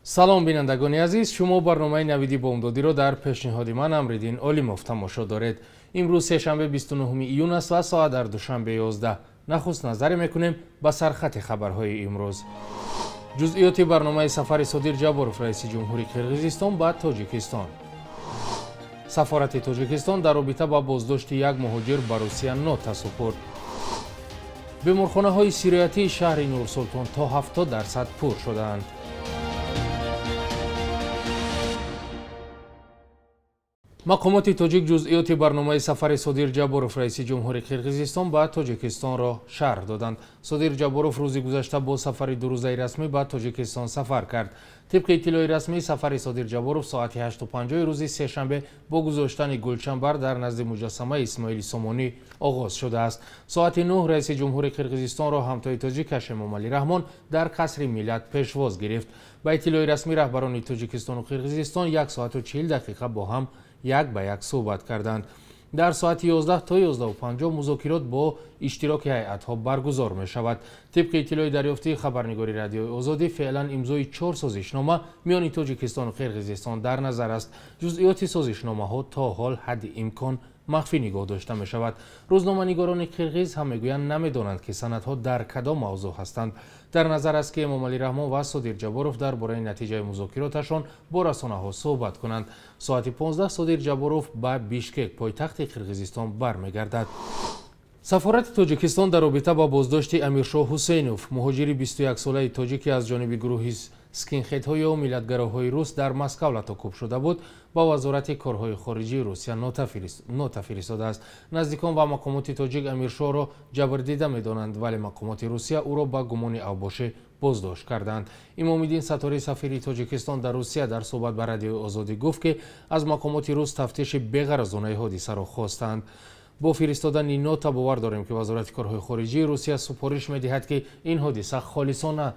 Салом, бинандагони азиз, шумо барномаи Навиди Бомдодиро дар пешниҳоди ман Амриддин Олимов тамошо доред. Имрӯз сешанбе, 29 июн аст ва соат дар Душанбе 11. Нахуст назаре мекунем ба сархати хабарҳои имрӯз. Ҷузъиёти барномаи сафари Содир Ҷабборов, раиси ҷумҳури Қирғизистон, ба Тоҷикистон. Сафорати Тоҷикистон дар робита ба боздошти як муҳоҷир ба Русия нота супурд. Беморхонаҳои сироятии шаҳри Нурсултон то 70% пур шудаанд. Мақомоти тоҷик ҷузъиёти барномаи сафари Содир Ҷабборов, раиси ҷумҳури Қирғизистон, ба Тоҷикистонро шарҳ доданд. Содир Ҷабборов рӯзи гузашта бо сафари дурӯзаи расмӣ ба Тоҷикистон сафар кард. Тибқи иттилои расмӣ, сафари Содир Ҷабборов соати 8:50 рӯзи сешанбе бо гузоштани гулчанбар дар назди муҷассамаи Исмоили Сомонӣ оғоз шудааст. Соати 9 раиси ҷумҳури Қирғизистонро ҳамтои тоҷикаш Эмомалӣ Раҳмон дар Қасри Миллат пешвоз гирифт. Ба иттилои расмӣ, раҳбарони Тоҷикистону Қирғизистон 1 соату 40 дақиқа бо ҳам як ба як суҳбат карданд. Дар соати 11 то 11:50 музокирот бо иштироки ҳайатҳо баргузор мешавад. Тибқи иттилои дарёфтии хабарнигори Радиои Озодӣ, феълан имзои 4 созишнома миёни Тоҷикистону Қирғизистон дар назар аст. Ҷузъиёти созишномаҳо то ҳол ҳадди имкон махфӣ нигоҳ дошта мешавад. Рӯзноманигорони қирғиз ҳам мегӯянд, намедонанд, ки санадҳо дар кадом мавзӯъ ҳастанд. Дар назар аст, ки Эмомалӣ Раҳмон ва Содир Ҷабборов дар бораи натиҷаи музокироташон бо расонаҳо суҳбат кунанд. Соати 15 Содир Ҷабборов ба Бишкек, пойтахти Қирғизистон, бармегардад. Сафорати Тоҷикистон дар робита ба боздошти Амиршоҳ Ҳусейнов, муҳоҷири 21-солаи тоҷик, аз ҷониби гурӯҳи скинхедҳо ё миллатгароҳои рус дар Москав латокӯб шуда буд, ба Вазорати корҳои хориҷии Русия нота фиристодааст. Наздикон ва мақомоти тоҷик Амиршоҳро ҷабрдида медонанд, вале мақомоти Русия ӯро ба гумони авбошӣ боздошт карданд. Имомиддин Сатторӣ, сафири Тоҷикистон дар Русия, дар суҳбат ба Радиои Озодӣ гуфт, ки аз мақомоти рус тафтиши беғаразонаи ҳодисаро хостанд. Бо фиристодани нота бовар дорем, ки Вазорати корҳои хориҷии Русия супориш медиҳад, ки ин ҳодиса холисона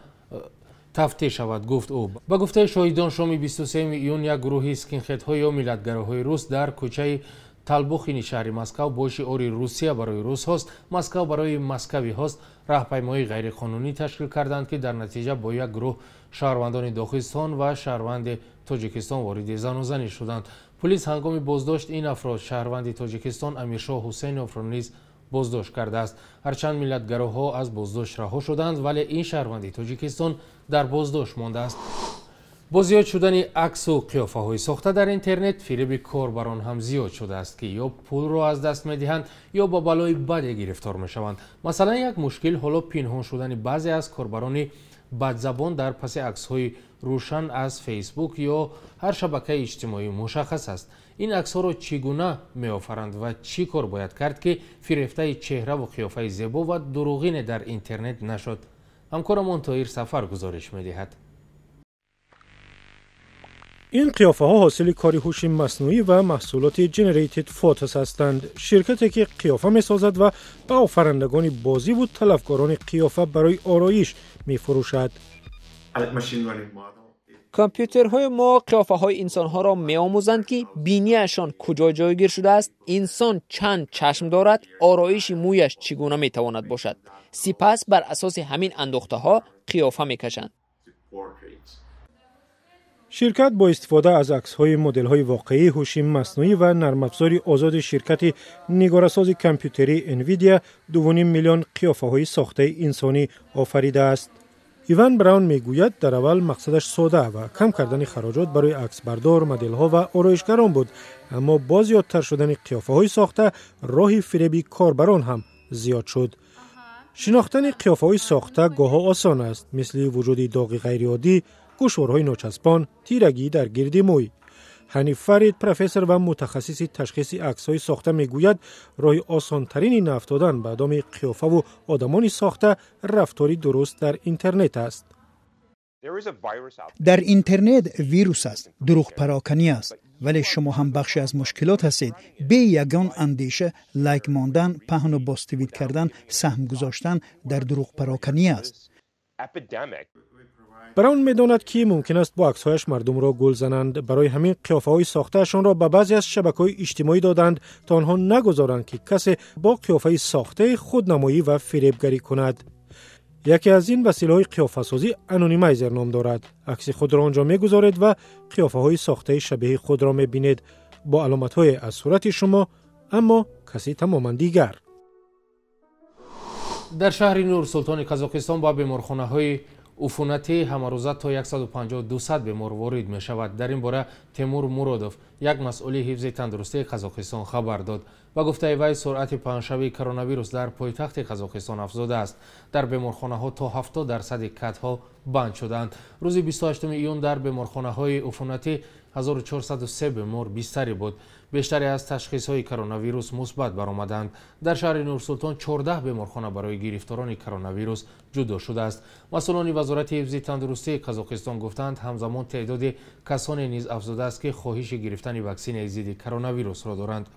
тафтиш шавад, гуфт ӯ. Ба гуфтаи шоҳидон, шоми 23 июн як гурӯҳи скинхедҳо ё миллатгароҳои рус дар кӯчаи Талбухини шаҳри Москав бо шиори «Русия барои русҳост, Москав барои москавиҳост» раҳпаймоии ғайриқонунӣ ташкил карданд, ки дар натиҷа бо як гурӯҳ шаҳрвандони Доғистон ва шаҳрванди Тоҷикистон вориди занозанӣ шуданд. Пулис ҳангоми боздошт ин афрод шаҳрванди Тоҷикистон Амиршоҳ Ҳусейновро низ боздошт кардааст. Ҳарчанд миллатгароҳо аз боздошт раҳо шуданд, вале ин шаҳрванди Тоҷикистон дар боздошт мондааст. Бо зиёд шудани аксу қиёфаҳои сохта дар интернет, фиреби корбарон ҳам зиёд шудааст, ки ё пулро аз даст медиҳанд, ё ба балои баде гирифтор мешаванд. Масалан, як мушкил ҳоло пинҳон шудани баъзе аз корбарони бадзабон дар паси аксҳои рӯшан аз Фейсбук ё ҳар шабакаи иҷтимоӣ мушаххас аст. Ин аксҳоро чӣ гуна меофаранд ва чӣ кор бояд кард, ки фирефтаи чеҳраву қиёфаи зебо ва дурӯғине дар интернет нашуд? Ҳамкорамон Тоҳир Сафар гузориш медиҳад. Ин қиёфаҳо ҳосили кори ҳуши маснуӣ ва маҳсулоти Generated Photos ҳастанд, ширкате ки қиёфа месозад ва ба офарандагони бозиву талабкорони қиёфа барои ороиш мефурӯшад. Компютерҳои мо қиёфаҳои инсонҳоро меомӯзанд, ки бинияшон куҷо ҷойгир шудааст, инсон чанд чашм дорад, ороиши мӯяш чӣ гуна метавонад бошад. Сипас бар асоси ҳамин андохтаҳо қиёфа мекашанд. Ширкат бо истифода аз аксҳои моделҳои воқеӣ, ҳуши маснуӣ ва нармафзори озоди ширкати нигорасози компютерии Nvidia 2,5 миллион қиёфаҳои сохтаи инсонӣ офаридааст. Иван Браун мегӯяд, дар аввал мақсадаш сода ва кам кардани хароҷот барои аксбардор, моделҳо ва ороишгарон буд, аммо бо зиёдтар шудани қиёфаҳои сохта роҳи фиреби корбарон ҳам зиёд шуд. Шинохтани қиёфаҳои сохта гоҳо осон аст, мисли вуҷуди доғи ғайриоддӣ, гӯшворҳои ночаспон, тирагӣ дар гирди мӯй. Ҳаниф Фарид, профессор ва мутахассиси ташхиси аксҳои сохта, мегӯяд, роҳи осонтарини наафтодан ба доми қиёфаву одамони сохта рафтори дуруст дар интернет аст. Дар интернет вирус аст, дурӯғпароканӣ аст, вале шумо ҳам бахше аз мушкилот ҳастед. Бе ягон андеша лайк мондан, паҳну бозтвит кардан, саҳм гузоштан дар дурӯғпароканӣ аст. Браун медонад, ки мумкин аст бо аксҳояш мардумро гул зананд. Барои ҳамин қиёфаҳои сохтаашонро ба баъзе аз шабакаҳои иҷтимоӣ доданд, то онҳо нагузоранд, ки касе бо қиёфаи сохтаи худнамоӣ ва фиребгарӣ кунад. Яке аз ин василаҳои қиёфасозӣ Анонимайзер ном дорад. Акси худро он ҷо мегузоред ва қиёфаҳои сохтаи шабеҳи худро мебинед бо аломатҳое аз сурати шумо, аммо каси тамоман дигар. Дар шаҳри Нурсултони Қазоқистон ба беморхонаҳои уфунатӣ ҳамарӯза то 150-200 бемор ворид мешавад. Дар ин бора Темур Муродов, як масъули ҳифзи тандурустии Қазоқистон, хабар дод. Ба гуфтаи вай, суръати паҳншавии коронавирус дар пойтахти Қазоқистон афзудааст. Дар беморхонаҳо то 70% катҳо банд шудаанд. Рӯзи 28 июн дар беморхонаҳои уфунатӣ 1403 бемор бистарӣ буд. Бештаре аз ташхисҳои коронавирус мусбат баромаданд. Дар шаҳри Нурсултон 14 беморхона барои гирифторони коронавирус ҷудо шудааст. Масъулони Вазорати ҳифзи тандурустии Қазоқистон гуфтанд, ҳамзамон теъдоди касоне низ афзудааст, ки хоҳиши гирифтани ваксинаи зидди коронавирусро доранд.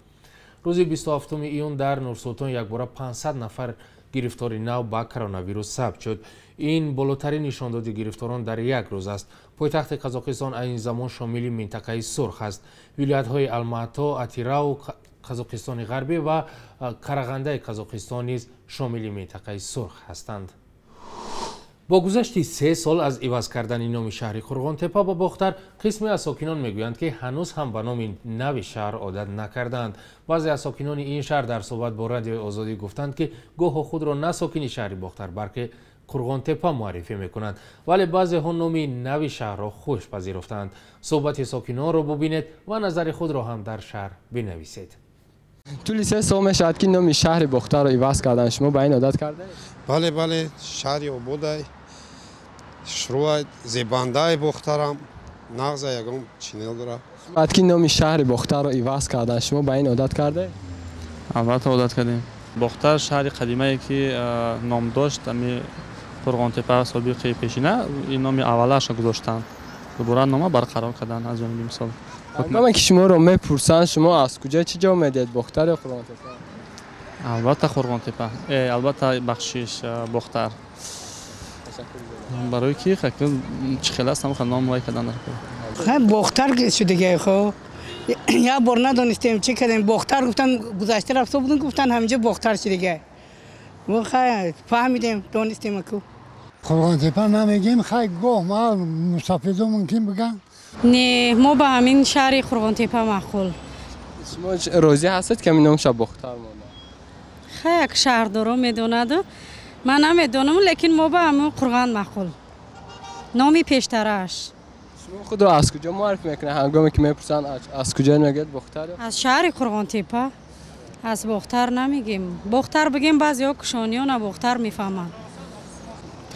Рӯзи 27 июн дар Нурсултон якбора 500 нафар гирифтори нав ба коронавирус сабт шуд. Ин болотарин нишондоди гирифторон дар як рӯз аст. Пойтахти Қазоқистон айни замон шомили минтақаи сурх аст. Вилоятҳои Алмато, Атирау, Қазоқистони Ғарбӣ ва Карағандаи Қазоқистон низ шомили минтақаи сурх ҳастанд. Бо гузашти 3 сол аз иваз кардани номи шаҳри Қурғонтепа ба Бохтар, қисме аз сокинон мегӯянд, ки ҳанӯз ҳам ба номи нави шаҳр одат накардаанд. Баъзе аз сокинони ин шаҳр дар суҳбат бо Радиои Озодӣ гуфтанд, ки гоҳо худро на сокини шаҳри Бохтар, балки Қурғонтепа муаррифӣ мекунанд, вале баъзеҳо номи нави шаҳрро хуш пазируфтаанд. Суҳбати сокинонро бубинед ва назари худро ҳам дар шаҳр бинависед. Тӯли 3 сол мешавад, ки номи шаҳри Бохтарро иваз кардан. Шумо ба ин одат кардаед? Бале, бале, шаҳри ободай, шурӯъ зебандаи Бохтарам, нағза ягон чинел дорад. Баъд ки номи шаҳри Бохтарро иваз кардан, шумо ба ин одат кардаед? Албатта одат кардем. Бохтар шаҳри қадимае, ки ном дошт, ами Қурғонтепа собиқи пешина, ин номи аввалашро гузоштанд. Дубора нома барқарор карданд аз ҷониби мисол. Ҳангоме ки шуморо мепурсанд, шумо аз куҷо чӣ ҷавоб медиҳед, Бохтар ё Қурғонтепа? Албатта Қурғонтепа. Албатта бахшиш, Бохтар. Барои ки чӣ хел аст, ҳамон ном вай кардан. Бохтар шудига, хо. Як бор надонистем чӣ кардем, Бохтар гуфтан, гузашта рафта будем, гуфтан ҳаминҷо Бохтар шудига. Мо хай фаҳмидем, донистем ку. Қурғонтепа намегем, хай гоҳ ма мусафидо мумкин биган. Не, мо ба ҳамин шаҳри Қурғонтепа маъқул. Шумо розӣ ҳастед, ки ҳамин номша Бохтар монда? Хай, як шаҳрдоро медонаду, ман намедонам, лекин мо ба ҳамин Қурғон маъқул. Номи пештарааш. Шумо худро аз куҷо муаррифӣ мекунед? Ҳангоме ки мепурсанд аз куҷо, мегӯяд Бохтар? Аз шаҳри Қурғонтепа. Аз Бохтар намегем. Бохтар бигем, баъзеҳо кушониёна Бохтар мефаҳманд.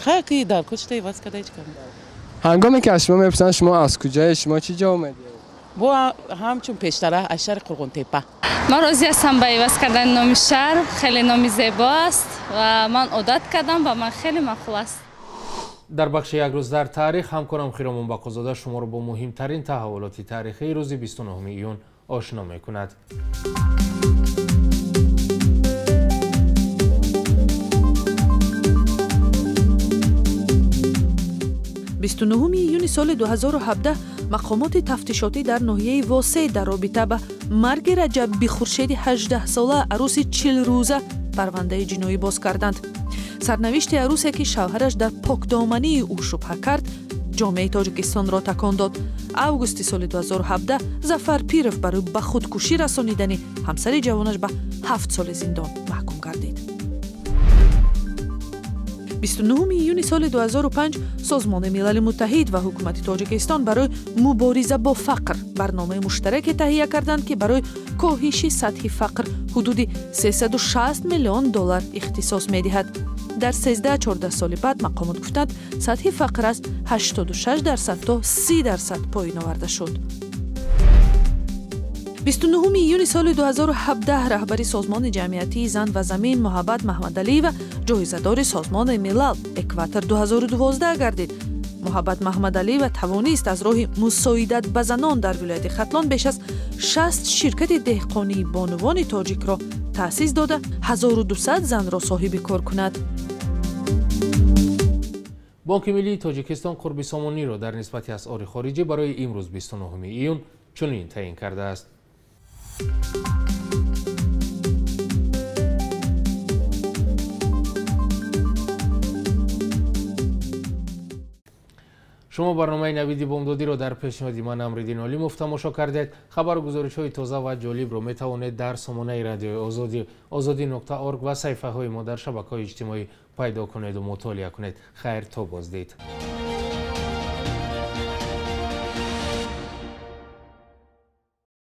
Хай, ки дар кучта иваз карда ҳеҷ кам. Ҳангоме ки аз шумо мепурсанд, шумо аз куҷое, шумо чӣ ҷавоб медиҳед? Бо ҳамчун пештара аз шаҳри Қурғонтепа. Ман розӣ ҳастам ба иваз кардани номи шаҳр. Хеле номи зебо аст ва ман одат кардам ва ман хеле маъқул аст. Дар бахши як рӯз дар таърих ҳамкорам Хиромон Бақозода шуморо бо муҳимтарин таҳаввулоти таърихии рӯзи 29 июн ошно мекунад. 29 июни соли 2017 мақомоти тафтишотӣ дар ноҳияи Восеъ дар робита ба марги Раҷаб Бихуршеди 18-сола арӯси 40-рӯза парвандаи ҷиноӣ боз карданд. Сарнавишти арӯсе, ки шавҳараш дар покдомании ӯ шубҳа кард, ҷомеаи Тоҷикистонро такон дод. Августи соли 2017 Зафар Пиров барои ба худкушӣ расонидани ҳамсари ҷавонаш ба 7 соли зиндон маҳкум гардид. 29 июни соли 2005 Созмони Милали Муттаҳид ва ҳукумати Тоҷикистон барои мубориза бо фақр барномаи муштараке таҳия карданд, ки барои коҳиши сатҳи фақр ҳудуди 360 миллион доллар ихтисос медиҳад. Дар 13-14 соли баъд мақомот гуфтанд, сатҳи фақр аз 86% то 30% поин оварда шуд. 29 июни соли 2017 раҳбари Созмони ҷамъиятии зан ва замин Муҳаббат Маҳмадалиева ҷоизадори Созмони Милал Экватор 2012 гардид. Муҳаббат Маҳмадалиева тавонист аз роҳи мусоидат ба занон дар вилояти Хатлон беш аз 60 ширкати деҳқонии бонувони тоҷикро таъсис дода, 1200 занро соҳиби кор кунад. Бонки Миллии Тоҷикистон қурби сомониро дар нисбати асъори хориҷӣ барои имрӯз 29 июн чунин таъин кардааст. Шумо барномаи Навиди Бомдодиро дар пешниҳоди ман Амриддин Олимов тамошо кардед. Хабару гузоришҳои тоза ва ҷолибро метавонед дар сомонаи радиои Озодӣ ozodi.org ва саҳифаҳои мо дар шабакаҳои иҷтимоӣ пайдо кунеду мутолиа кунед. Хайр, то боздид.